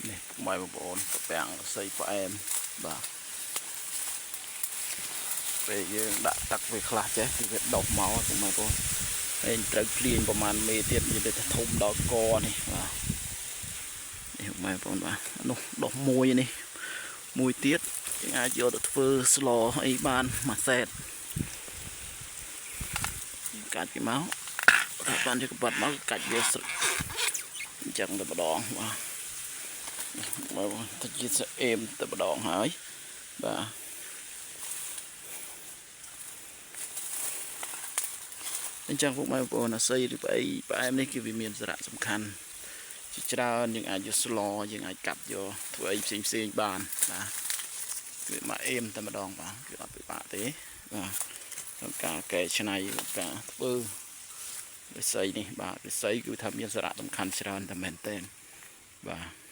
នេះពុកម៉ែបងប្អូនត្រពាំងឫស្សីផ្អែមបាទពេលយើងដាក់ទឹកវាខ្លះចេះគឺវាដុះមកពុកម៉ែបងប្អូនហើយត្រូវភ្លៀងប្រហែលមេទៀតនិយាយទៅធំដល់កនេះបាទនេះពុកម៉ែបងប្អូនបាទនោះដុះមួយនេះមួយទៀតយើងអាចយកទៅធ្វើស្លអីបានមួយសែតកាច់វាមកតែបានយកកបាត់មកកាច់វាស្រុចអញ្ចឹងតែម្ដងបាទ បើទៅជាស្អេមតែម្ដងហើយបាទអញ្ចឹងពុកម៉ែបងប្អូនអាស័យឬប្អីផ្អែមនេះគឺវាមានសារៈសំខាន់ជាច្រើនយើងអាចយកស្លយើងអាចកាប់យកធ្វើអីផ្សេងផ្សេងបានបាទគឺមកអេមតែម្ដងបាទគឺអត់ពិបាកទេបាទក្នុងការកែច្នៃក្នុងការធ្វើឫស្សីនេះបាទឫស្សីគឺថាមានសារៈសំខាន់ច្រើនតែមែនទែនបាទ។